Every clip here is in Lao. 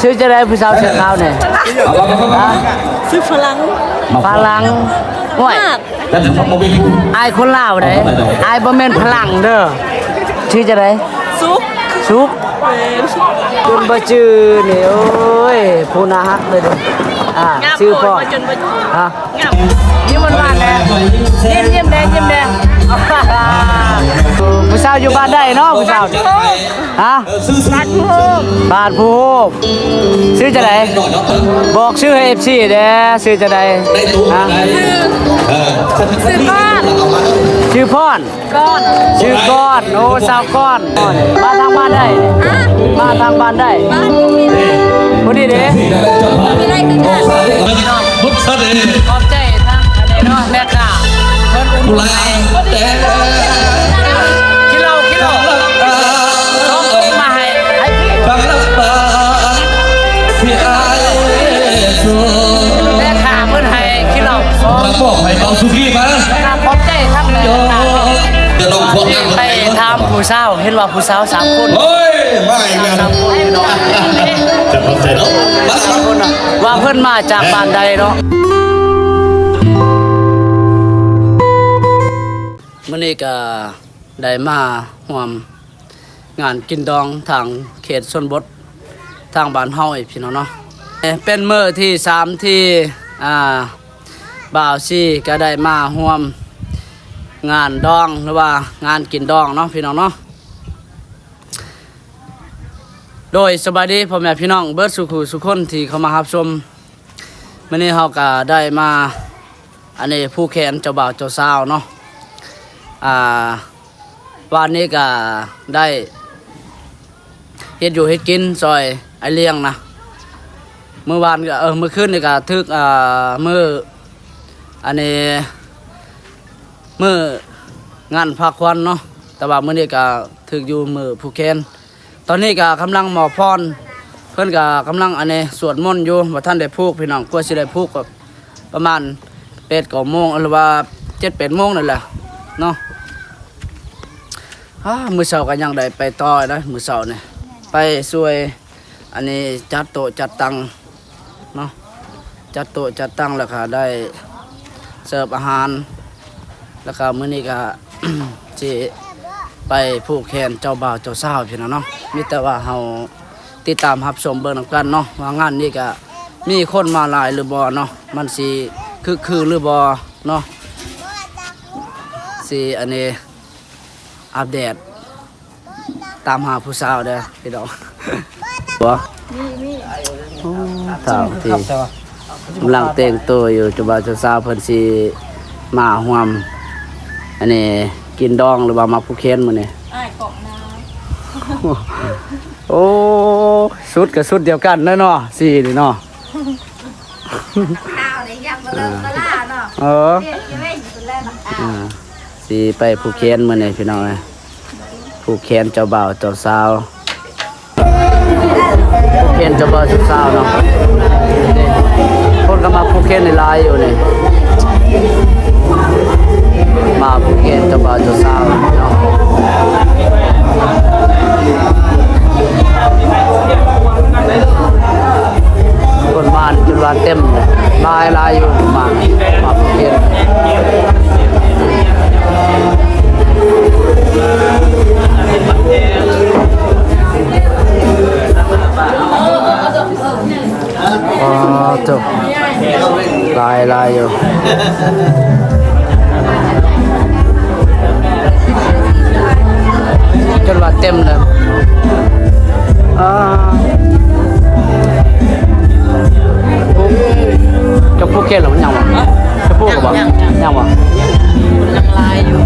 ຊື່ຈັ່ງໃດຜູ້ສາວເສື້ອຂາວນີ້? ຮະ? ຊື່ຝຣັ່ງ. ຝຣັ່ງ. ໂອ້ຍ ອ້າຍຄົນລາວເດ້. ອ້າຍບໍ່ແມ່ນຝຣັ່ງເດີ. ຊື່ຈັ່ງໃດ? ສຸກ. ສຸກ. ແມ່ນ. ຈົນບໍ່ຈື່ນີ້ ໂອ້ຍ ຜູ້ໜ້າຮັກເລີຍເດ້. ອ່າ ງາມ ຊື່ພໍ່ ໂພດວ່າຈົນບໍ່ ຮະ? ງາມ. ຍິ້ມຫວານໆແດ່ ຍິ້ມໆແດ່ ຍິ້ມແດ່. ຜູ້ສາວຢູ່ບ້ານໃດເນາະ ຜູ້ສາວ? ຮະ? ບ້ານພູໂຮບ. ຊື່ຈັ່ງໃດ? ບອກຊື່ໃຫ້ເອັຟຊີແດ່ ຊື່ຈັ່ງໃດ? ຮະ? ຊື່ ຊື່ກ້ອນ. ຊື່ພອນ. ກ້ອນ. ຊື່ກ້ອນ. ໂອ້ ສາວກ້ອນ. ມາທາງບ້ານໃດ? ຮະ? ມາທາງບ້ານໃດ? ບ້ານຜູ້ນີ້ເດ້. ຜູ້ນີ້ເດ້? ຜູ້ນີ້ເດ້ຄືກັນ. ຂອບໃຈທາງອັນນີ້ເນາະ ແມ່ຄ້າເພິ່ນອຸດໜູນໃຫ້ກິນເຫຼົ້າ ກິນເຫຼົ້າ ສອງກົກມາໃຫ້ ໃຫ້ຟຣີ. ແມ່ຄ້າເພິ່ນໃຫ້ກິນເຫຼົ້າສອງ ມາບອກໃຫ້ເບົາສຸກີມາ. ຂອບໃຈທາງແມ່ຄ້າ. ໄປຖາມຜູ້ສາວ ເຫັນວ່າຜູ້ສາວສາມຄົນ. ໂອ້ຍ ມາອີກແລ້ວ. ສາມຄົນເນາະ. ຈະຂອບໃຈເນາະ. ສາມຄົນເນາະ ວ່າເພິ່ນມາຈາກບ້ານໃດເນາະ. ມື້ນີ້ກະໄດ້ມາຮ່ວມງານກິນດອງທາງເຂດຊົນບົດ ທາງບ້ານເຮົາ ພີ່ນ້ອງເນາະ. ເປັນມື້ທີສາມທີ່ ອ່າ ບ່າວຊີກະໄດ້ມາຮ່ວມງານດອງ ຫຼືວ່າງານກິນດອງເນາະ ພີ່ນ້ອງເນາະ. ໂດຍສະບາຍດີພໍ່ແມ່ພີ່ນ້ອງເບິດສູ່ຜູ້ສູ່ຄົນທີ່ເຂົ້າມາຮັບຊົມ. ມື້ນີ້ເຮົາກະໄດ້ມາ ອັນນີ້ຜູກແຂນເຈົ້າບ່າວເຈົ້າສາວເນາະ. ອ່າ ວານນີ້ກະໄດ້ເຮັດຢູ່ເຮັດກິນຊ່ອຍອ້າຍລ້ຽງນະ. ມື້ວານກະ ເອີ ມື້ຄືນນີ້ກະຖືກ ອ່າ ມື້ ອັນນີ້ ມື້ງານພາຂວັນເນາະ, ແຕ່ວ່າມື້ນີ້ກະຖືກຢູ່ມື້ຜູກແຂນ. ຕອນນີ້ກະກຳລັງມອບພອນ ເພິ່ນກະກຳລັງ ອັນນີ້ ສວດມົນຢູ່ ບໍ່ທັນໄດ້ຜູກພີ່ນ້ອງ. ກວ່າຊິໄດ້ຜູກກະປະມານແປດເກົ້າໂມງ ຫຼືວ່າເຈັດແປດໂມງນັ້ນແຫຼະເນາະ. ອ້າ ມື້ເຊົ້າກະຍັງໄດ້ໄປຕໍ່ໄດ໋ ມື້ເຊົ້ານີ້ ໄປຊ່ວຍ ອັນນີ້ ຈັດໂຕະຈັດຕັ່ງເນາະ, ຈັດໂຕະຈັດຕັ່ງ ແລ້ວກະໄດ້ເສີບອາຫານ. ແລ້ວກະມື້ນີ້ກະ ຊິໄປຜູກແຂນເຈົ້າບ່າວເຈົ້າສາວພີ່ນ້ອງເນາະ. ມີແຕ່ວ່າເຮົາຕິດຕາມຮັບຊົມເບິ່ງນຳກັນເນາະ ວ່າງານນີ້ກະມີຄົນມາຫຼາຍຫຼືບໍ່ເນາະ, ມັນຊິຄຶກຄືຫຼືບໍ່ເນາະ. ຊິ ອັນນີ້ ອັບເດດ ຕາມຫາຜູ້ສາວເດີພີ່ນ້ອງ. ບໍ່ ມີ ມີ ໂອ້ ທ້າວທີ່ກຳລັງແຕ່ງໂຕຢູ່. ເຈົ້າບ່າວເຈົ້າສາວເພິ່ນຊິມາຮ່ວມ ອັນນີ້ ກິນດອງ ຫຼືວ່າມາຜູກແຂນມື້ນີ້. ອ້າຍກອກນາ ໂອ້ ຊຸດກະຊຸດດຽວກັນເນາະ ສີນີ້ເນາະ. ຂາວນີ້ຍັງບໍ່ເລີກກະລາເນາະ. ເອີ ຊິໄປຜູກແຂນມື້ນີ້ພີ່ນ້ອງເອີຍ. ຜູກແຂນເຈົ້າບ່າວເຈົ້າສາວ ແຂນເຈົ້າບ່າວເຈົ້າສາວເນາະ. ຄົນກະມາຜູກແຂນຫຼາຍຢູ່ນີ້ ມາຜູກແຂນເຈົ້າບ່າວເຈົ້າສາວເນາະ. ຄົນມາຈົນວ່າເຕັມ ຫຼາຍໆຢູ່ ມາ ມາຜູກແຂນ. ອໍ ໂທ້ ຫຼາຍ ຫຼາຍຢູ່ ຈົນວ່າເຕັມເລີຍ. ອ່າ ເຈົ້າຜູກແຂນແລ້ວມັນຍັງບໍ່? ຈະຜູກແລ້ວບໍ່? ຍັງ ຍັງບໍ່? ຍັງຫຼາຍຢູ່.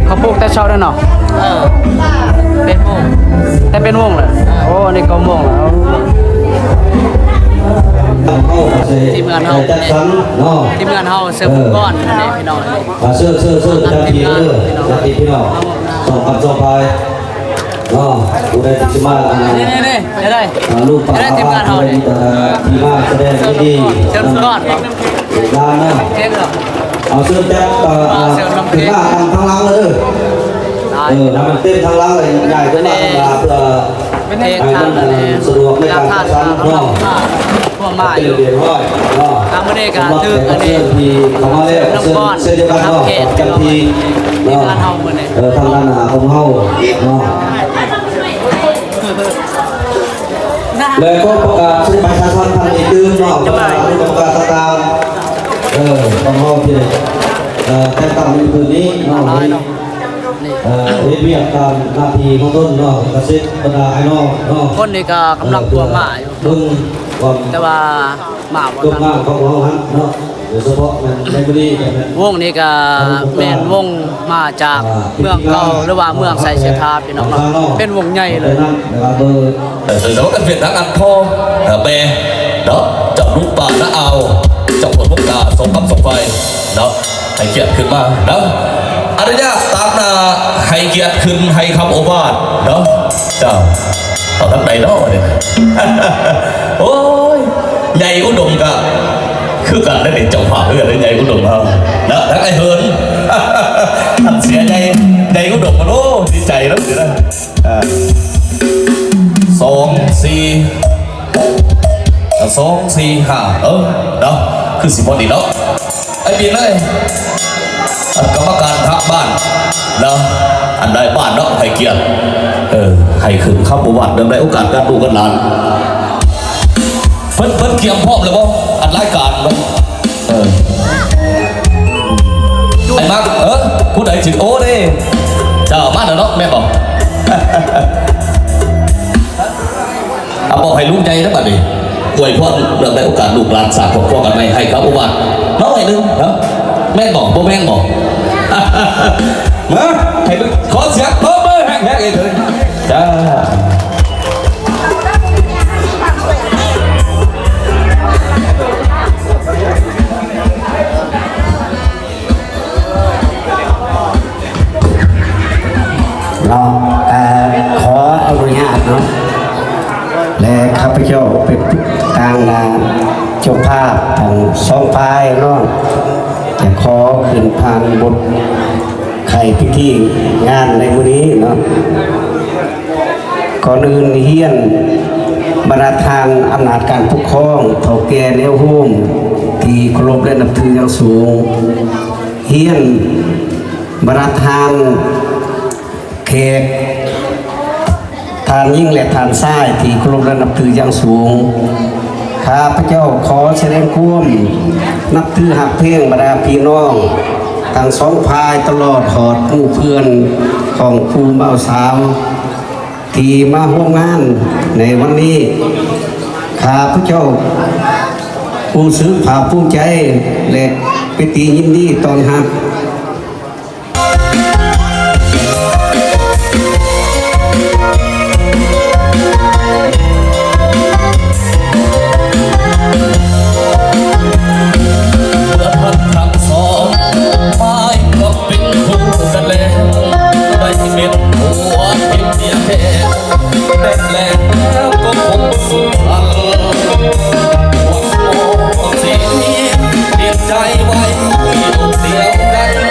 ເຂົາຜູກແຕ່ເຊົ້າເດ້ເນາະ. ເອີ ແປດໂມງ ແຕ່ແປດໂມງເລີຍ. ເອີ ໂອ້ ອັນນີ້ເກົ້າໂມງແລ້ວ. ທີມງານເຮົາ ຈັດສັນເນາະ ທີມງານເຮົາເສີບອຸປະກອນ ເອີ ນີ້ພີ່ນ້ອງ ອ່າ ເຊີນ ເຊີນ ເຊີນ ຈັດທີມເດີ ຈັດທີມພີ່ນ້ອງ ສອງພັນສອງພັນ. ເນາະ ຜູ້ໃດທີ່ຊິມາ ອັນນັ້ນ ນີ້ໆໆ ໄດ້ ອ່າ ລູກປາ ໄດ້ ທີມງານເຮົານີ້ ທີ່ມາສະແດງດີໆ ເຊີນກ່ອນ ນຳຫຼານເນາະ ເອົາເຊີນຈັດ ອ່າ ຂຶ້ນມາທາງ ທາງຫຼັງເດີ ເອີ ໃຫ້ມັນເຕັມທາງຫຼັງເລີຍ ຍ້າຍຂຶ້ນມາທາງໜ້າ ເພື່ອ ເປັນເອກສານ ໃຫ້ມັນ ອັນນີ້ ສະດວກໃນການຈັດສັນເນາະ ພວກມາຢູ່ ເປັນລະບຽບຮຽບຮ້ອຍເນາະ ທາງມື້ນີ້ກໍຖືກອັນນີ້ ທີ່ເຂົ້າມາແລ້ວ ເຊີນນຳກ່ອນ ເຊີນ ເຊັ່ນດຽວກັນເນາະ ນຳເຂດ ກັບທີ່ ທີມງານເຮົາມື້ນີ້ ເອີ ທາງດ້ານໜ້າຂອງເຮົາເນາະ ແລະ ຂໍປະກາດປະຊາສຳພັນອີກຕື່ມເນາະ ວ່າອະນຸກຳມະການຕ່າງໆ ເອີ ຂອງເຮົາທີ່ ເອີ ແຕ່ງຕັ້ງໃນມື້ນີ້ເນາະ ເອີ ເຮັດວຽກຕາມໜ້າທີ່ຂອງຕົນເນາະ ກະເສັດບັນດາອ້າຍນ້ອງເນາະ ຄົນນີ້ກໍກຳລັງພວກມາຢູ່ ເອີ ເບິ່ງຄວາມ ແຕ່ວ່າມາບໍ່ທັນ ງາມຂອງເຮົາຫັ້ນເນາະ ໂດຍສະເພາະແມ່ນໃນມື້ນີ້ກໍແມ່ນ ວົງນີ້ກໍແມ່ນວົງມາຈາກເມືອງເກົ່າ ຫຼືວ່າເມືອງໄຊເສດຖາ ພີ່ນ້ອງເນາະ ເປັນວົງໃຫຍ່ເລີຍ ເອີ ແຕ່ວ່າກັນເປັນທາງອັນພໍ່ ເອີ ແມ່ເນາະ ເຈົ້າລຸງປ້ານ້າອາວ ເຈົ້າຄົນວົງກາ ສອງຄຳສອງໄຟເນາະ ໃຫ້ກຽດຂຶ້ນມາເນາະ ອະນຸຍາດຕາງໜ້າ ໃຫ້ກຽດຂຶ້ນໃຫ້ຄຳໂອວາດເນາະ ເຈົ້າ ເອົາທາງໃດເນາະນີ້ ໂອ້ຍ ໃຫຍ່ອຸດົມກະຄືກັນເດ້ ເຈົ້າພາບຄືກັນເດ້ ໃຫຍ່ອຸດົມເຮົາເນາະ ທັງອ້າຍເຫີນ ທ່ານເສຍໃຫຍ່ ໃຫຍ່ອຸດົມ ໂອ້ ດີໃຈນຳຊິນະ ເອີ ສອງ ສີ່ ອ່າ ສອງ ສີ່ ຫ້າ ເອີ ເນາະ ຄືຊິພໍດີເນາະ ອ້າຍປີນເອີຍ ອັນກຳມະການພັກບ້ານເນາະ ອັນນາຍບ້ານເນາະ ໃຫ້ກຽດ ເອີ ໃຫ້ຂຶ້ນຄຳໂອວາດເນື່ອງໃນໂອກາດການລູກການຫຼານ ເພິ່ນ ເພິ່ນກຽມພ້ອມແລ້ວບໍ່ ອັນລາຍການເນາະ ເອີ ໄອ້ມັກ ເອີ ຜູ້ໃດຊິ ໂອ້ເດ້ ເຈົ້າມາແລ້ວເນາະ ແມ່ນບໍ່? ອາ ບອກໃຫ້ລຸງໃຫຍ່ເດີບັດນີ້ ອວຍພອນເນື່ອງໃນໂອກາດລູກຫຼານສ້າງຄອບຄົວກັນໃໝ່ ໃຫ້ຄຳໂອວາດເຮົາໃຫ້ໜຶ່ງເນາະ ແມ່ນບໍ່? ບໍ່ແມ່ນບໍ່? ມາ ໃຫ້ ຂໍສຽງຕົບມືແຮງໆ ອີກເທື່ອ ຈ້າ. ເນາະ ເອີ ຂໍອະນຸຍາດເນາະ ແລະ ຂ້າພະເຈົ້າເປັນຕາງໜ້າເຈົ້າພາບທັງສອງຝ່າຍເນາະ ຈະຂໍຂຶ້ນຜ່ານບົດໄຂພິທີງານໃນມື້ນີ້ເນາະ. ກ່ອນອື່ນຮຽນບັນດາທ່ານອຳນາດການປົກຄອງ ເຖົ້າແກ່ແນວໂຮມທີ່ເຄົາລົບ ແລະ ນັບຖືຢ່າງສູງ, ຮຽນບັນດາທ່ານແຂກ ທ່ານຍິງ ແລະ ທ່ານຊາຍທີ່ເຄົາລົບ ແລະ ນັບຖືຢ່າງສູງ, ຂ້າພະເຈົ້າຂໍສະແດງຄວາມນັບຖືຮັກແພງບັນດາພີ່ນ້ອງທັງສອງຝ່າຍ ຕະຫຼອດຮອດໝູ່ເພື່ອນຂອງຄູ່ບ່າວສາວ ທີ່ມາຮ່ວມງານໃນວັນນີ້, ຂ້າພະເຈົ້າຮູ້ສຶກພາກພູມໃຈ ແລະ ປິຕິຍິນດີຕ້ອນຮັບ. ເມື່ອທ່ານທັງສອງຝ່າຍ ເປັນຄູ່ກັນແລ້ວ ໄດ້ເປັນຜົວເປັນເມຍແທ້ ແຕ່ງແລ້ວກໍຄົງສຸຂະ ຫວັງວ່າຊິມີ ເຮັດໃຈໄວ້ ດຽວໃດ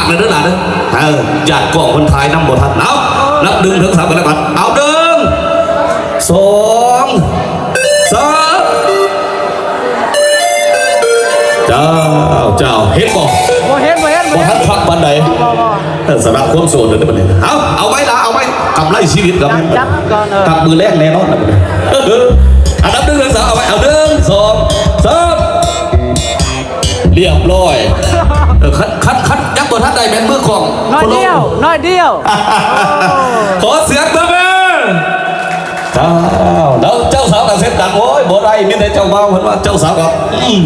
ເດີຫຼານເດີ ເອີ ຢ້ານກ້ອງເພິ່ນຖ່າຍນຳບໍ່ທັນ. ເອົາ ນັບໜຶ່ງເຖິງສາມກັນແລ້ວກັນ. ເອົາ ໜຶ່ງ ສອງ ສາມ ເຈົ້າ ເຈົ້າ ເຫັນບໍ່? ບໍ່ເຫັນ ບໍ່ເຫັນ ບໍ່ທັນຄັກປານໃດ. ບໍ່ ບໍ່ ເອີ ສຳລັບຄວາມໂສດເດີບັດນີ້. ເອົາ ເອົາໄວ້ລະ ເອົາໄວ້ ກຳໄລຊີວິດກໍແມ່ນ ຈັບກ່ອນ ເອີ ກັບມື້ແລງແນ່ນອນ. ອັນດັບໜຶ່ງ ສອງ ເອົາໄວ້ ເອົາ ໜຶ່ງ ສອງ ສາມ ລຽບຮ້ອຍ. ເອີ ຄັນ ຄັນ ຄັນຍັງບໍ່ທັນໄດ້ແມ່ນມືຂອງ ໜ້ອຍດຽວ ໂຄໂລ ໜ້ອຍດຽວ. ໂອ້ ຂໍສຽງຕົບມື. ເຈົ້າ ແລ້ວເຈົ້າສາວກໍເຊັດກັນ ໂອ້ຍ ບໍ່ໄດ້ ມີແຕ່ເຈົ້າບ່າວ ເພິ່ນວ່າ ເຈົ້າສາວກໍ ອືມ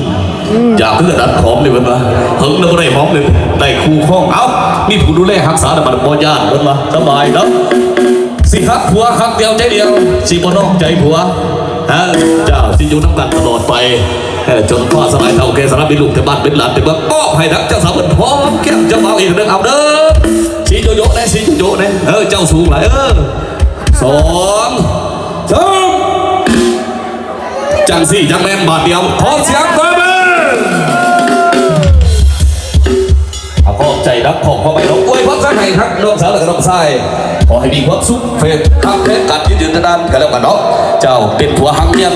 ຢາກຄືກັນ ຫອມນີ້ ເພິ່ນວ່າ ເຫິງແລ້ວບໍ່ໄດ້ຫອມເລີຍ ໄດ້ຄູ່ຄອງ. ເອົ້າ ມີຜູ້ດູແລຮັກສາແລ້ວ ບັດບໍ່ຢ້ານ ເພິ່ນວ່າ ສະບາຍເນາະ. ຊິຮັກຜົວ ຮັກດຽວໃຈດຽວ ຊິບໍ່ນອກໃຈຜົວ ຮະ ເຈົ້າ ຊິຢູ່ນຳກັນຕະຫຼອດໄປ ເອີ ຈົນຟ້າສະຫຼາຍ ເຖົ້າແກ່ຊະລາ ມີລູກເຕັມບ້ານເຕັມລານເຕັມເມືອງ. ມອບໃຫ້ທັງເຈົ້າສາວເພິ່ນ ຫອມແກ້ມເຈົ້າບ່າວອີກເດີ. ເອົາເດີ ຊີ້ໂຈໂຈແດ່ ຊີ້ໂຈໂຈແດ່. ເອີ ເຈົ້າສູງຫຼາຍ ເອີ ສອງ ສາມ ຈັ່ງຊີ້ຈັ່ງແມ່ນບາດດຽວ. ຂໍສຽງຕົບມື. ເອົາ ຂອບໃຈນຳຂອບໃຈເນາະ ອວຍພອນໃສ່ໃຫ້ທັງນ້ອງສາວ ແລະ ກໍນ້ອງຊາຍ ຂໍໃຫ້ມີຄວາມສຸກ ແຟນຮັກແຟນກັນ ຍືນຍືນນານໆ ກັນແລ້ວກັນເນາະ. ເຈົ້າເປັນຜົວຮັກເມຍ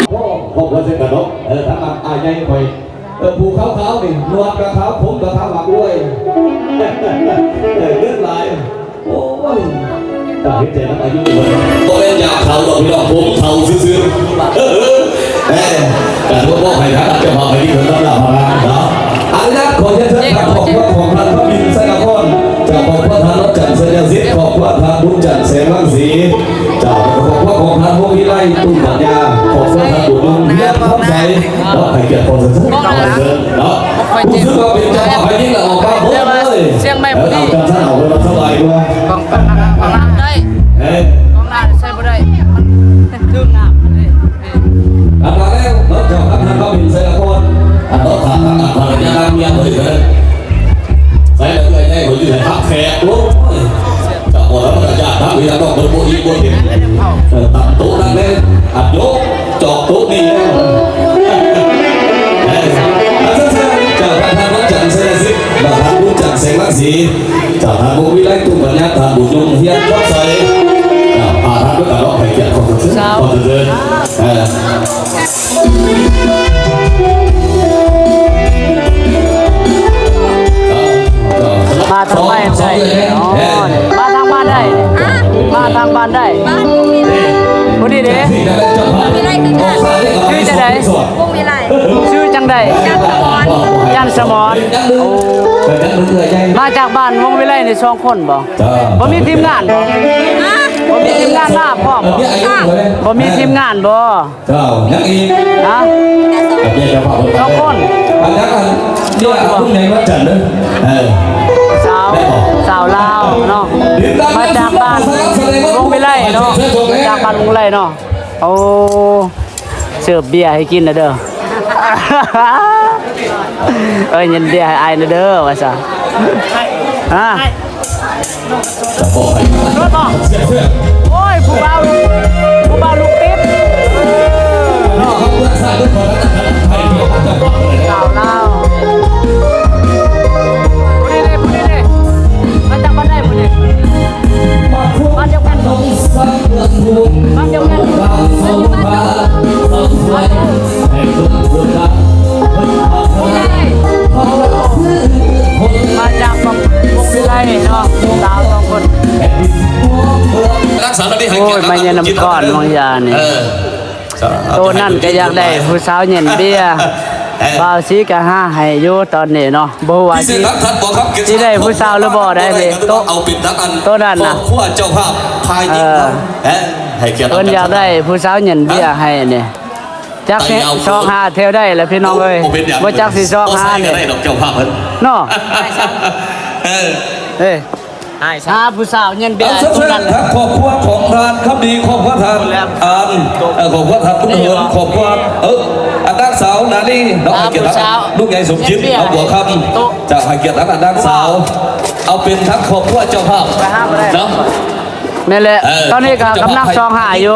ຄອບຄົວເຊັ່ນກັນເນາະ. ເອີ ທາງນັ້ນອ້າຍໃຫຍ່ຂ້ອຍ ເອີ ຜູ້ຂາວໆ ນີ້ ໜວດກໍຂາວ ຜົມກໍຂາວ ໝາກກ້ວຍ ເອີ ເງິນຫຼາຍ. ໂອ້ຍ ຕາເຫັນໃຈນຳອາຍຸເພິ່ນ ບໍ່ແມ່ນຢາກເຖົ້າດອກພີ່ນ້ອງ ຜົມເຖົ້າຊື່ໆ. ເອີ ແມ່ນ ກະຖືວ່າມອບໃຫ້ທາງເຈົ້າພາບໃຫ້ທີ່ເພິ່ນນຳລາວມາເນາະ. ອະນຸຍາດຂໍຮຽນເຊີນທາງຄອບຄົວຂອງທ່ານທຳອິນ ໄຊນະຄອນ ເຈົ້າຄອບຄົວທ່ານນວນຈັນ ໄຊຍະສິດ ຄອບຄົວທ່ານບຸນຈັນ ແສງລັງສີ ເຈົ້າ ຄອບຄົວຂອງທ່ານວົງວິໄລ ຕຸ້ມປັນຍາ ຄອບຄົວທ່ານບຸນລຸງ ຮຽນຄຳໃສ ເນາະ ໃຫ້ກຽດຂໍເຊີນ ຂໍເຊີນເນາະ. ຮູ້ສຶກວ່າເປັນເຈົ້າພາບໃຫ້ຍິງລະອອກມາໝົດເລີຍ. ສຽງໄມ້ບໍ່ດີ ເອີ ເອົາຈັ່ງຊັ້ນເອົາເພິ່ນມາສະບາຍກວ່າ ກ້ອງ ກ້ອງຫຼັງ ກ້ອງຫຼັງໄດ້ ເອີ ກ້ອງໜ້າໃຊ້ບໍ່ໄດ້ ມັນຖືກນ້ຳເດ້. ອັນມາແລ້ວເນາະ ເຈົ້າພາບທ່ານມາເປັນໄຊນະຄອນ ອັນເນາະ ຂ້າທາງອັນພັນລະຍານາງເມຍເພິ່ນ ໃສ່ລະເອື້ອຍໃຫຍ່ເພິ່ນຢູ່ໃນພັກແຂກ ໂອ້ຍ ເຈົ້າບໍ່ລະມັນກະຍາກນຳ ມີແຕ່ນ້ອງເພິ່ນບໍ່ອີກບໍ່ເຫັນ ເອີ ຕຳໂຕະນັ້ນແຫຼະ ອັດໂຍກຈອກໂຕະນີ້ແລ້ວ ເອີ ເຈົ້າພາບທ່ານວັນຈັນ ໄຊຍະສິດ ແລະ ທ່ານບຸນຈັນ ແສງລັງສີ ເຈົ້າ ທ່ານວົງວິໄລ ຕຸ້ມປັນຍາ ທ່ານບຸນຍົງ ຮຽນຄຳໃສ ເຈົ້າ ພາທ່ານໄປກັນເນາະ ໃຫ້ກຽດຂໍເຊີນ ຂໍເຊີນ ເອີ ມາທາງໃໝ່ໃດ໋ ອໍ ມາທາງບ້ານໃດ໋ ມາທາງບ້ານໃດ໋ ບ້ານວົງວິໄລ ຜູ້ນີ້ເດ້ ວົງວິໄລຄືກັນ ຊື່ຈັ່ງໃດ ວົງວິໄລ ຊື່ຈັ່ງໃດ ຈັນສະໝອນ ຈັນສະໝອນ ໂອ້ ມາຈາກບ້ານວົງວິໄລນີ້ສອງຄົນບໍ່? ບໍ່ມີທີມງານບໍ່? ຮະ? ບໍ່ມີທີມງານມາພ້ອມບໍ່? ບໍ່ມີທີມງານບໍ່? ເຈົ້າ ຍັງອີກ ຮະ? ກັບເມຍເຈົ້າພາບ ສອງຄົນ ອັນນັ້ນອັນນີ້ ອັນນີ້ໃຫຍ່ວັນຈັນເດີ ເອີ ສາວ ສາວລາວເນາະ ມາຈາກບ້ານວົງວິໄລເນາະ ຈາກບ້ານວົງວິໄລເນາະ ໂອ້ ເສີບເບຍໃຫ້ກິນນະເດີ ເອີ ເຢັນເບຍໃຫ້ອ້າຍນະເດີ ວ່າຊະ ຮະ? ໂອ້ຍ ຜູ້ບ່າວ ຜູ້ບ່າວລູກຕິດ ເອີ ເນາະ ສາວລາວ ຜູ້ນີ້ເດ້ ຜູ້ນີ້ເດ້ ມາຈາກບ້ານໃດຜູ້ນີ້? ບ້ານດຽວກັນ ບ້ານດຽວກັນ ມາຈາກວງວິໄລເນາະ ສາວສອງຄົນ ໂອ້ຍ ມາເຢັນນຳກ່ອນ ວາງຢານີ້ ເອີ ໂຕນັ້ນກໍຢາກໄດ້ຜູ້ສາວເຢັນເບຍ ເອີ ບ່າວສີກໍຫາໃຫ້ຢູ່ຕອນນີ້ເນາະ ບໍ່ຮູ້ວ່າຊິ ຊິໄດ້ຜູ້ສາວຫຼືບໍ່ໄດ໋ເດ້ ໂຕ ໂຕນັ້ນນະ ເອີ ເພິ່ນຢາກໄດ້ຜູ້ສາວເຢັນເບຍໃຫ້ນີ້ ຈັກຊິຊອກຫາແຖວໃດລະພີ່ນ້ອງເອີຍ ບໍ່ຈັກຊິຊອກຫານີ້ເນາະ ເອີ ຫາຜູ້ສາວເຢັນເບຍ ເອົາ ເຊີນທາງຄອບຄົວຂອງທ່ານຄຳດີ ຄອບຄົວທ່ານ ອັນ ເອີ ຄອບຄົວທ່ານບຸນເຫີນ ຄອບຄົວ ເອີ ອັນນາງສາວນາລີເນາະ ໃຫ້ກຽດນຳ ລູກໃຫຍ່ສົມຈິດ ເນາະ ບົວຄຳ ຈະໃຫ້ກຽດນຳ ອັນນາງສາວ ເອົາເປັນທາງຄອບຄົວເຈົ້າພາບເນາະ ແມ່ນແຫຼະ ເອີ ຕອນນີ້ກໍກຳລັງຊອກຫາຢູ່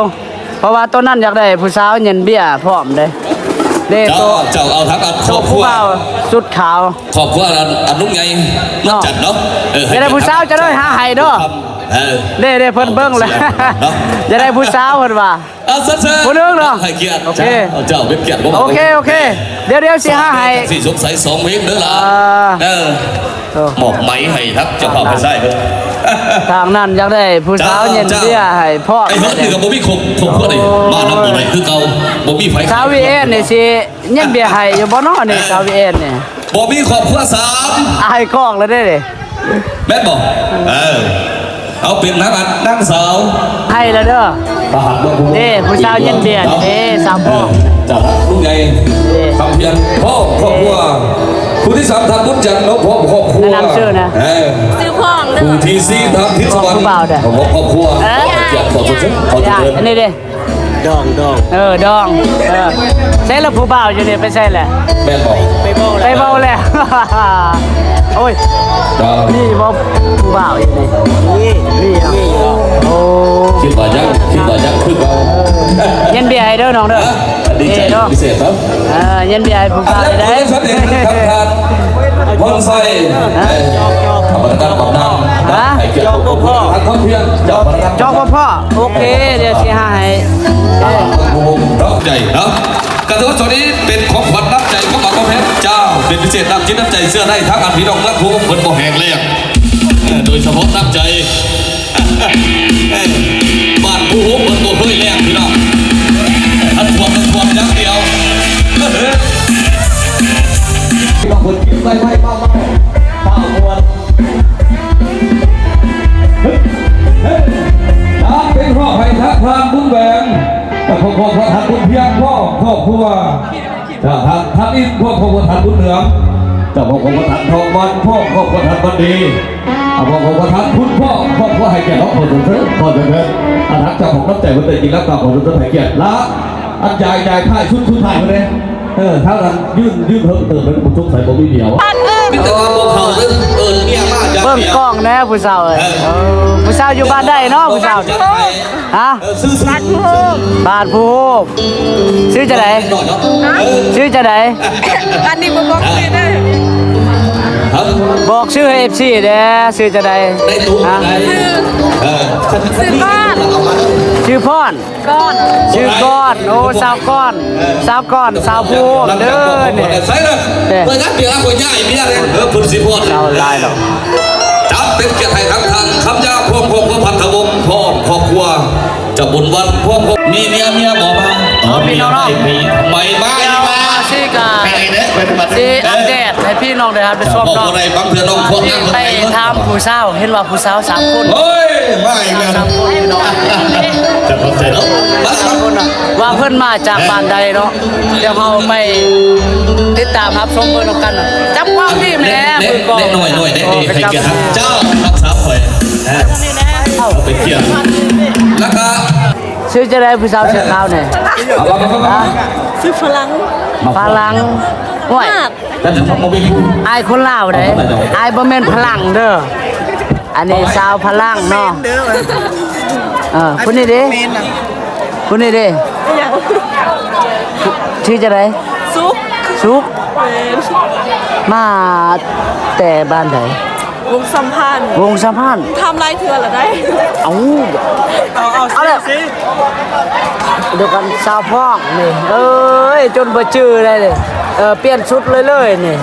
ເພາະວ່າໂຕນັ້ນຢາກໄດ້ຜູ້ສາວເຢັນເບຍພ້ອມເດ້ ເດ້ ເຈົ້າ ໂຕ ເຈົ້າເອົາທັງອັນຄອບຄົວ ຜູ້ບ່າວຊຸດຂາວ ຄອບຄົວອັນ ອັນລຸງໃຫຍ່ ເນາະ ນຳຈັນເນາະ ເອີ ຢາກໄດ້ຜູ້ສາວຈະໄດ້ຫາໃຫ້ເດີ້ ເອີ ເດ້ ເດ້ ເພິ່ນເບິ່ງແລ້ວ ເນາະ ຢາກໄດ້ຜູ້ສາວເພິ່ນວ່າ ເອົາ ເຊີນ ເຊີນ ຜູ້ໜຶ່ງເນາະ ໃຫ້ກຽດ ໂອເຄ ເຈົ້າ ເປັນກຽດບໍ່ ໂອເຄ ໂອເຄ ດຽວ ດຽວຊິຫາໃຫ້ ຊິສົງໄສສອງເວງເດີ້ຫຼະ ເອີ ເອີ ເອີ ມອບໄໝໃຫ້ທັງເຈົ້າພາບຜູ້ຊາຍເພິ່ນ ທາງນັ້ນຢາກໄດ້ຜູ້ສາວເຢັນເບຍໃຫ້ພ້ອມ ໄອ້ເຮີດນີ້ກໍບໍ່ມີຄົບ ຄົບຄົວໃດ ມານຳບໍ່ໄດ້ຄືເກົ່າ ບໍ່ມີໃຜ ສາວວີເອັນນີ້ຊິເຢັນເບຍໃຫ້ຢູ່ບໍ່ນໍນີ້ ສາວວີເອັນນີ້ ບໍ່ມີຄອບຄົວສາມ ອ້າຍກ້ອງແລ້ວເດ້ນີ້ ແມ່ນບໍ່ ເອີ ເອົາເປັນນາງອັນ ນາງສາວ ໃຫ້ແລ້ວເດີ້ ເດ້ ຜູ້ສາວເຢັນເບຍນີ້ເດ້ ສາມພ້ອມ ເອີ ຈາກລຸງໃຫຍ່ ເດ້ ຄຳພຽນ ພ້ອມຄອບຄົວ ເດ້ ຜູ້ທີສາມ ທ່ານບຸນຈັນເນາະ ພ້ອມຄອບຄົວ ແນະນຳຊື່ນະ ເອີ ຊື່ພ້ອມເດີ້ ຜູ້ທີສີ່ ທ່ານທິດສະຫວັນ ພ້ອມຄອບຄົວ ເອີ ຂໍກຽດ ຂໍເຊີນ ຂໍເຊີນ ອັນນີ້ເດ້ ດອງ ດອງ ເອີ ດອງ ເອີ ໃສລະຜູ້ບ່າວຢູ່ນີ້ ໄປໃສລະ ແມ່ນບໍ່ ໄປເວົ້າແລ້ວ ໄປເວົ້າແລ້ວ ໂອ້ຍ ມີບໍ່ຜູ້ບ່າວຢູ່ນີ້ ມີ ມີ ມີ ໂອ້ ຄິດວ່າຍັງ ຄິດວ່າຍັງຄືເກົ່າ ເຢັນເບຍໃຫ້ເດີ້ນ້ອງເດີ້ ດີໃຈເນາະ ພິເສດເນາະ ເອີ ເຢັນເບຍໃຫ້ຜູ້ບ່າວໄດ້ ເອີ ທາງທ່ານ ພອນໄຊ ຮະ ກຳມະການບຳນານ ຮະ ໃຫ້ກຽດ ຈອກບໍ່ພໍ ທາງຄອບຄົວ ຈອກບໍ່ພໍ ໂອເຄ ດຽວຊິຫາໃຫ້ ເອີ ໃຫຍ່ເນາະ ກະຖືວ່າໂຊນີ້ເປັນຂອງຂວັນນ້ຳໃຈຂອງບ່າວຄຳແພງ ເຈົ້າ ເປັນພິເສດ ນ້ຳຈິດນ້ຳໃຈ ເຊື່ອໄດ້ທັງອັນພີ່ນ້ອງເມືອງພູໂຮມເພິ່ນບໍ່ແຫ້ງແລ້ງ ເອີ ໂດຍສະເພາະນ້ຳໃຈ ເອີ ບ້ານພູໂຮມເພິ່ນບໍ່ເຄີຍແລ້ງພີ່ນ້ອງ ອັນຖ້ວມ ອັນຖ້ວມຢ່າງດຽວ ພີ່ນ້ອງເພິ່ນກິນໄວໆ ເບົາໆ ຟ້າວມ່ວນ ເປັນຮອບໃຫ້ທາງທ່ານບຸນແຫວງ ແລະ ຄອບຄົວ ທ່ານບຸນພຽງ ພ້ອມຄອບຄົວ ເຈົ້າ ທ່ານ ທ່ານອິນ ພ້ອມຄອບຄົວ ທ່ານບຸນເຫຼືອງ ເຈົ້າ ພ້ອມຄອບຄົວ ທ່ານທອງວັນ ພ້ອມຄອບຄົວ ທ່ານວັນດີ ອ່າ ພ້ອມຄອບຄົວ ທ່ານຄຸນ ພ້ອມຄອບຄົວ ໃຫ້ກຽດເນາະ ຂໍເຊີນເຊີນ ຂໍເຊີນເຊີນ ອ່າ ທາງເຈົ້າຂອງນ້ຳໃຈເພິ່ນໄດ້ກິນແລ້ວ ກໍຂໍເຊີນເຊີນໃຫ້ກຽດ ລະ ອັນຍາຍ ຍາຍທ້າຍສຸດ ສຸດທ້າຍເພິ່ນເດ້ ເອີ ທາງນັ້ນຢືນ ຢືນເຖິງເຕີບເພິ່ນບໍ່ສົງໄສບໍ່ມີດຽວ ມີແຕ່ວ່າພວກເຂົາເອີ້ນ ເອີ້ນເມຍມາຈາກ ເບິ່ງກ້ອງແດ່ຜູ້ສາວເອີຍ ເອີ ເອີ ຜູ້ສາວຢູ່ບ້ານໃດເນາະຜູ້ສາວ? ຮະ? ເອີ ຊື່ ຊື່ ບ້ານພູໂຮມ ບ້ານພູໂຮມ ຊື່ຈັ່ງໃດ? ຮະ? ຊື່ຈັ່ງໃດ? ອັນນີ້ບໍ່ບອກຊື່ເດີ ຮະ? ບອກຊື່ໃຫ້ເອັຟຊີແດ່ ຊື່ຈັ່ງໃດ? ຮະ? ຊື່ ເອີ ຊື່ກ້ອນ ຊື່ພອນ ກ້ອນ ຊື່ກ້ອນ ໂອ້ ສາວກ້ອນ ສາວກ້ອນ ສາວພູໂຮມເດີນີ້ ໃສ່ເດີ ເອີ ເພິ່ນຊິພອນ ສາວຫຼາຍເນາະ ຈັດເປັນກຽດໃຫ້ທັງທ່ານຄຳຍາ ພ້ອມຄອບຄົວ ພັນທະວົງ ພ້ອມຄອບຄົວ ເຈົ້າບຸນວັນ ພ້ອມຄອບຄົວ ມີເມຍ ເມຍບໍ່ມາ ອໍ ພີ່ນ້ອງເນາະ ໄໝ ໄໝ ດຽວຊິກະ ຊິອັບເດດໃຫ້ພີ່ນ້ອງໄດ້ຮັບໄດ້ຊົມເນາະ ໄປຖາມຜູ້ສາວ ເຫັນວ່າຜູ້ສາວສາມຄົນ ໂອ້ຍ ມາອີກແລ້ວ ສາມຄົນພີ່ນ້ອງ ຈະເຂົ້າໃຈເນາະ ວ່າເພິ່ນມາຈາກບ້ານໃດເນາະ ດຽວເຮົາໄປຕິດຕາມຮັບຊົມເບິ່ງນຳກັນ ຈັບຄວາມດີແດ່ ເດັກ ເດັກ ເດັກນ້ອຍ ນ້ອຍ ເດັກ ເດັກ ໃຫ້ກຽດເຈົ້າ ຮັກສາຂ້ອຍ ເອົາ ເອົາ ເປັນກຽດ ແລ້ວກະ ຊື່ຈັ່ງໃດຜູ້ສາວເສື້ອຂາວນີ້? ຮະ? ຊື່ຝຣັ່ງ ຝຣັ່ງ ໂອ້ຍ ອ້າຍຄົນລາວເດ້ ອ້າຍບໍ່ແມ່ນຝຣັ່ງເດີ ອັນນີ້ສາວຝຣັ່ງເນາະ ເອີ ຜູ້ນີ້ເດ້ ຜູ້ນີ້ເດ້ ຊື່ຈັ່ງໃດ? ສຸກ ສຸກ ແມ່ນ ມາແຕ່ບ້ານໃດ? ວົງສຳພັນ ວົງສຳພັນ ຖາມຫຼາຍເທື່ອລະໄດ໋ ເອົາ ເອົາ ເອົາ ເອົາແລ້ວ ຊິ ດຽວກັນ ສາວພອງນີ້ ເອີຍ ຈົນບໍ່ຈື່ໄດ້ເລີຍ ເອີ ປ່ຽນຊຸດເລີຍໆນີ້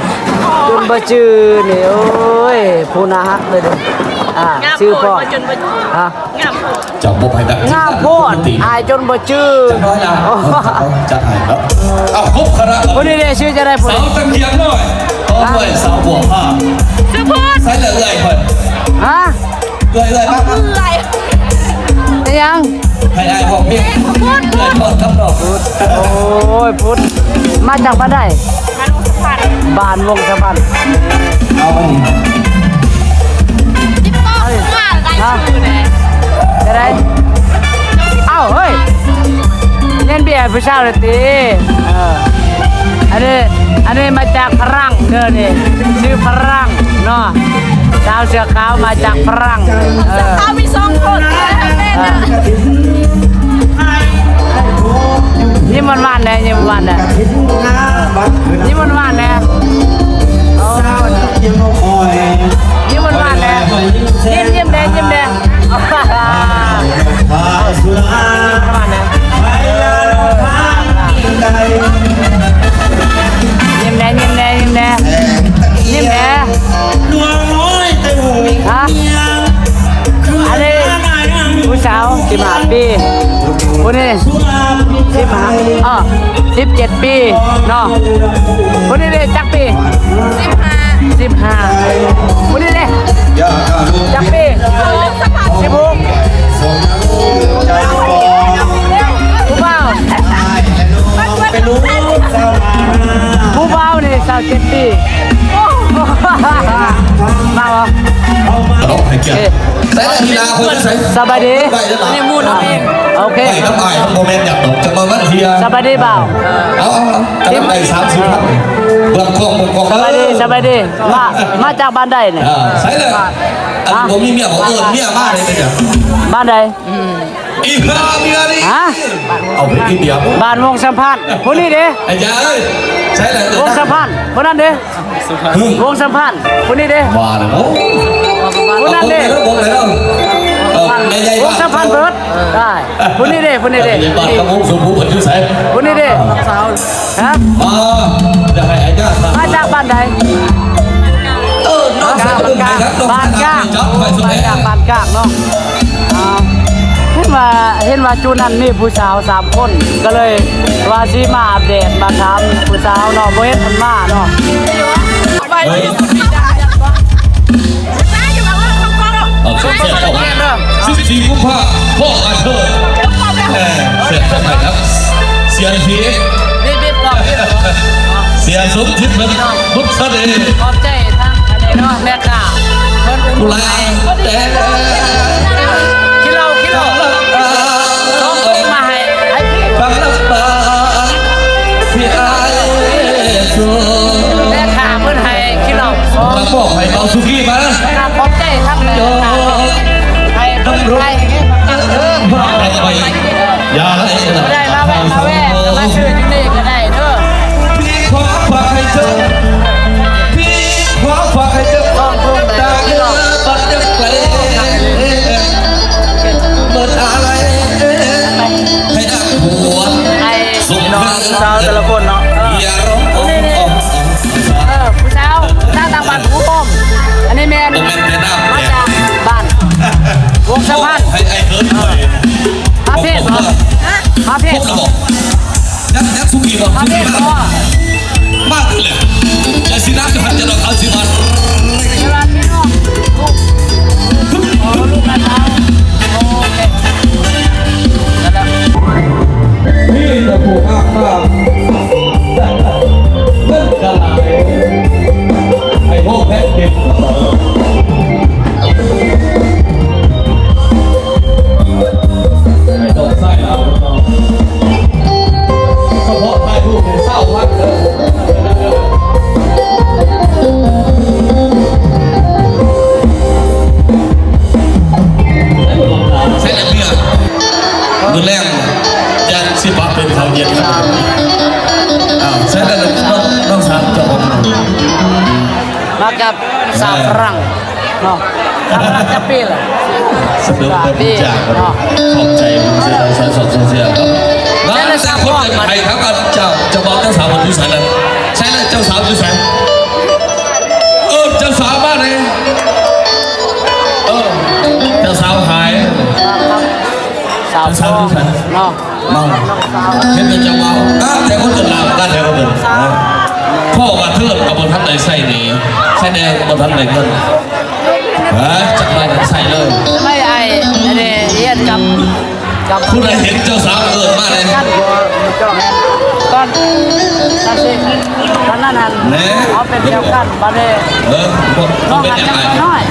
ຈົນບໍ່ຈື່ນີ້ ໂອ້ຍ ຜູ້ໜ້າຮັກເລີຍເດ້ ອ່າ ງາມ ຊື່ພອງ ໂພດ ວ່າຈົນບໍ່ຈື່ ຮະ? ງາມໂພດ ເຈົ້າບໍ່ໃຜກັນ ງາມໂພດ ອາຍຈົນບໍ່ຈື່ ຈັກໜ້ອຍລະ ໂອ້ ຈັດໃຫ້ເນາະ ເອົາ ຄົບຄະນະ ຜູ້ນີ້ເດ້ ຊື່ຈັ່ງໃດຜູ້ນີ້? ສາວຕະກຽງນ້ອຍ ຕໍ່ດ້ວຍສາວບົວພາ ຊື່ໂພດ ໃສ່ເລີຍເອື້ອຍຂ້ອຍ ຮະ? ເອື້ອຍ ເອື້ອຍ ມາ ເອື້ອຍ ອີ່ຫຍັງ? ໃຫ້ອ້າຍຮ້ອງເພງ ພຸດ ເອື້ອຍ ພຸດ ທອດຄຳນອກ ໂອ້ຍ ພຸດ ມາຈາກບ້ານໃດ? ບ້ານວົງສະພັນ ບ້ານວົງສະພັນ ເອົາມານີ້ ຮະ? ຈັ່ງໃດ? ເອົ້າ ເຮີ້ຍ ເຮັດເບຍໃຫ້ຜູ້ສາວແລ້ວຕິ? ເອີ ອັນນີ້ ອັນນີ້ມາຈາກຝຣັ່ງເດີນີ້ ຊື່ຝຣັ່ງເນາະ ສາວເສື້ອຂາວມາຈາກຝຣັ່ງ ເອີ ເສື້ອຂາວມີສອງຄົນ ເອີ ແມ່ນນະ ເອີ ໃຫ້ຜົວຢູ່ ຍິ້ມຫວານໆແດ່ ຍິ້ມຫວານໆແດ່ ຍິ້ມຫວານໆແດ່ ໂອ້ ຍິ້ມຫວານໆແດ່ ຍິ້ມ ຍິ້ມແດ່ ຍິ້ມແດ່ ຍິ້ມແດ່ ຍິ້ມແດ່ ຍິ້ມແດ່ ຍິ້ມແດ່ ຮະ ອັນນີ້ຜູ້ສາວສິບຫ້າປີ ຜູ້ນີ້ສິບຫ້າ ເອີ ສິບເຈັດປີເນາະ ຜູ້ນີ້ເດ ຈັກປີ? ສິບຫ້າ ສິບຫ້າ ຜູ້ນີ້ເດ ຈັກປີ? ສິບຫົກ ຜູ້ບ່າວ ຜູ້ບ່າວນີ້ຊາວເຈັດປີ ມາບໍ່? ເອົາໃຫ້ກຽດ ເອີ ໃສ່ລະທີລາຄົນໃສ່ ສະບາຍດີ ໄປແລ້ວ ນີ້ໝູ່ນ້ອງເອງ ໂອເຄ ໄປກັບອ້າຍມັນບໍ່ແມ່ນຫຍັງດອກ ຈັກວ່າມັນເຮຍ ສະບາຍດີບ່າວ ເອົາ ເອົາ ເອົາ ກຳລັງໄດ້ສາມສິບພັນ ເບິ່ງກ້ອງ ເບິ່ງກ້ອງ ສະບາຍດີ ເອີ ສະບາຍດີ ມາ ມາຈາກບ້ານໃດນີ້? ເອີ ໃສ່ເລີຍ ຮະ ອັນບໍ່ມີເມຍ ບໍ່ເອີ້ນເມຍມາເດ້ ເປັນຫຍັງ? ບ້ານໃດ? ອີກຫ້າວິນາທີ ຮະ ເອົາໄປກິນເບຍ ບ້ານວົງສຳພັນ ຜູ້ນີ້ເດ້ ອາຈານເອີຍ ໃສ່ລະ ວົງສຳພັນ ຜູ້ນັ້ນເດ້ ວົງສຳພັນ ຜູ້ນີ້ເດ້ ວ່າແລ້ວ ໂອ້ ຜູ້ນັ້ນເດ້ ເອົາ ວົງໃດເນາະ ເອີ ແມ່ໃຫຍ່ ວົງສຳພັນເບີດ ໄດ້ ຜູ້ນີ້ເດ້ ຜູ້ນີ້ເດ້ ບ້ານກັບວົງສົມພູເພິ່ນຢູ່ໃສ ຜູ້ນີ້ເດ້ ຮະ ອ່າ ຢາກໃຫ້ອາຈານ ມາຈາກບ້ານໃດ? ເອີ ນ້ອງສາວ ບ້ານກາກ ບ້ານກາກ ບ້ານກາກເນາະ ອ່າ ເຫັນວ່າ ເຫັນວ່າຈຸນັ້ນມີຜູ້ສາວສາມຄົນ ກໍເລີຍວ່າຊິມາອັບເດດ ມາຖາມຜູ້ສາວເນາະ ບໍ່ເຫັນເພິ່ນມາເນາະ ເອີ ສິບສີ່ກຸມພາ ພໍ່ອາເທີ ເອີ ເສຍງຈັກໄປຄັບ ເສຍງທີ່ ເສຍສົມທິດເພິ່ນ ບຸດສະເດ ຂອບໃຈທາງອັນນີ້ເນາະ ແມ່ຄ້າເພິ່ນອຸດໜູນໃຫ້ ແຕ່ ກິໂລ ກິໂລ ສອງຖົງມາໃຫ້ ໃຫ້ພີ່ ຟັງນ້ຳຕາທີ່ອ້າຍ ແມ່ຄ້າເພິ່ນໃຫ້ກິໂລສອງ ມາບອກໃຫ້ເອົາສຸກີ້ມາ ຂອບໃຈທັງແມ່ຄ້າ ໃຫ້ເພິ່ນໄດ້ເຮັດເດີ ຢາໄດ້ມາແວ່ມາແວ່ ມາຊື້ຢູ່ນີ້ກໍໄດ້ເດີ ພີ່ຂໍຝາກໃຫ້ເຈົ້າ ພີ່ຂໍຝາກໃຫ້ເຈົ້າ ສອງຖົງໄດ້ກິໂລ ບັດຍັງໄກ ເບິດອາໄລ ໃຫ້ນັກບວດ ໃຫ້ນ້ອງສາວແຕ່ລະຄົນເນາະ ເອີ ເອີ ຜູ້ສາວ ຜູ້ສາວຕ່າງບ້ານຜູ້ໂຮມ ອັນນີ້ແມ່ນ ບໍ່ແມ່ນແມ່ນ້ຳ ມາຈາກບ້ານວົງສະພັນ ໃຫ້ອ້າຍເອີ້ນຂ້ອຍ ພາເພດບໍ່? ພາເພດບໍ່? ຍັງ ຍັງສຸກີ້ບໍ່? ພາເພດບໍ່? ມາຄືແຫຼະ ຈະຊິນັບ ຈະຮັກ ຈະດອກ ເອົາຊິມາ ເວລາພີ່ນ້ອງ ລູກ ອໍ ລູກຫຼານສາວ ໂອເຄ ນັ້ນແຫຼະ ມີແຕ່ຜູ້ງາມໆ ເງິນກະຫຼາຍ ໃຫ້ໂຮງແພດເກັບ ໃຫ້ດອກຊາຍລາວ ສະເພາະຖ່າຍຮູບໃຫ້ຊາວພັນເດີ ໃສ່ແລ້ວເມືອ ມື້ແລງ ຢ້ານຊິປະເປັນເຂົ້າເຢັນ ອ້າວ ໃສ່ແລ້ວ ນ້ອງ ນ້ອງສາວເຈົ້າຂອງ ມາກັບສາວຝຣັ່ງເນາະ ສາວຝຣັ່ງຈັກປີລະ? ສະເໜີແຕ່ບຸນຈາກເນາະ ຂອບໃຈບຸນເສຍ ສາວສອງເສຍ ງາມແຕ່ຄົນຈະໄປທາງອັນເຈົ້າ ເຈົ້າບ່າວເຈົ້າສາວເພິ່ນຢູ່ໃສນັ້ນ? ໃສ່ແລ້ວ ເຈົ້າສາວຢູ່ໃສ? ເອີ້ນເຈົ້າສາວມາແດ່ ເອີ ເຈົ້າສາວຫາຍ ສາວ ເຈົ້າສາວຢູ່ໃສ? ເນາະ ເມົາ ເຮັດເປັນຈັງຫວະ ຕາມແຕ່ຄົນເປັນລາວ ຕາມແຕ່ຄົນເປັນ ເອີ ພໍ່ວ່າເທີນກໍບໍ່ທັນໄດ້ໃຊ້ໜີ້ ໃຊ້ແດ່ບໍ່ທັນໄດ້ເງິນ ເອີ ຈັກໜ້ອຍກໍໃຊ້ເລີຍ ໄດ້ອ້າຍ ອັນນີ້ເຮັດກັບ ກັບ ຜູ້ໃດເຫັນເຈົ້າສາວເອີ້ນມາເລີຍ ຕອນ ຕອນນັ້ນຫັ້ນ ເຮົາເປັນແຖວກັນ ບັດນີ້ ເອີ ບໍ່ ບໍ່ເປັນຫຍັງອ້າຍ ນ້ອງ ເອີ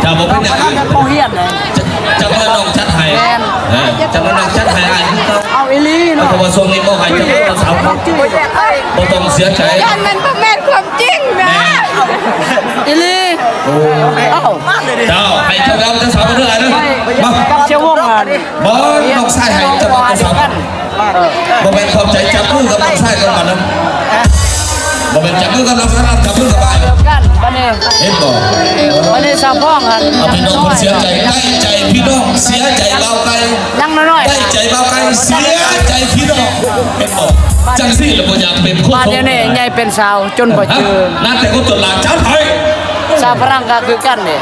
ເຈົ້າບໍ່ເປັນຫຍັງອ້າຍ ເຮົາກໍໂຮງຮຽນເດ້ ຈະ ຈະມານ້ອງຈັດໃຫ້ ແມ່ນ ເອີ ຈະມານ້ອງຈັດໃຫ້ອ້າຍຄືເກົ່າ ເອົາອີ່ຫຼີເນາະ ເພາະວ່າຊ່ວງນີ້ມອບໃຫ້ເຈົ້າສາວ ບໍ່ຕ້ອງເສຍໃຈ ຢ້ານມັນບໍ່ແມ່ນຄວາມຈິງນະ ແມ່ນ ອີ່ຫຼີ ໂອ້ ເອົ້າ ເຈົ້າ ໃຫ້ເຈົ້າໄປເອົາເຈົ້າສາວມາເດີອ້າຍເດີ ມາ ກັບເຊຍວົງ ອ່າ ບໍ່ ນ້ອງຊາຍໃຫ້ຈະມາສາມ ບໍ່ແມ່ນຂອບໃຈ ຈັບມືກັບນ້ອງຊາຍກ່ອນບາດນັ້ນ ບໍ່ແມ່ນຈັບມືກັບນ້ອງຊາຍ ຈັບມືກັບອ້າຍ ກັນບາດນີ້ ເຫັນບໍ່? ບາດນີ້ສາວພອງຫັ້ນ ເອົາ ພີ່ນ້ອງເພິ່ນເສຍໃຈ ໄດ້ໃຈພີ່ນ້ອງ ເສຍໃຈບ່າວໄກ່ ຍັງນ້ອຍໆ ໄດ້ໃຈບ່າວໄກ່ ເສຍໃຈພີ່ນ້ອງ ເຫັນບໍ່? ຈັ່ງຊີ້ລະບໍ່ຢາກເປັນຄົນ ບາດດຽວນີ້ໃຫຍ່ເປັນສາວຈົນບໍ່ຈື່ ນັ້ນແຕ່ຄົນຕົນຫຼານຈານໄທ ສາວຝຣັ່ງກໍຄືກັນເດ້.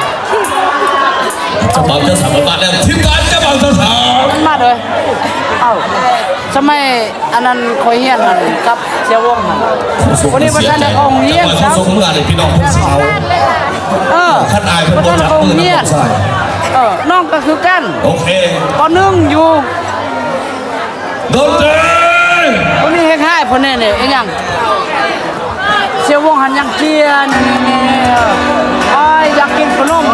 ເຈົ້າບ່າວເຈົ້າສາວມາແລ້ວ ທີມງານເຈົ້າບ່າວເຈົ້າສາວ ມັນມາເລີຍ ເອົ້າ ສະໄໝອັນນັ້ນຂ້ອຍຮຽນຫັ້ນກັບເຊຍວົງຫັ້ນ ຄົນນີ້ບໍ່ທັນໄດ້ເຂົ້າໂຮງຮຽນຊ້ຳ ສົ່ງເມືອໃຫ້ພີ່ນ້ອງຜູ້ສາວ ເອີ ຄັນອາຍເພິ່ນບໍ່ຈັບມືນຳນ້ອງຊາຍ ເອີ ນ້ອງກໍຄືກັນ ໂອເຄ ປໍໜຶ່ງຢູ່ ດົນຕີ ຄົນນີ້ແຮງຮ້າຍ ຜູ້ນີ້ນີ້ ອີຫຍັງ ເຊຍວົງຫັ້ນຍັງເກຍ ອ້າຍຢາກກິນຂະໜົມ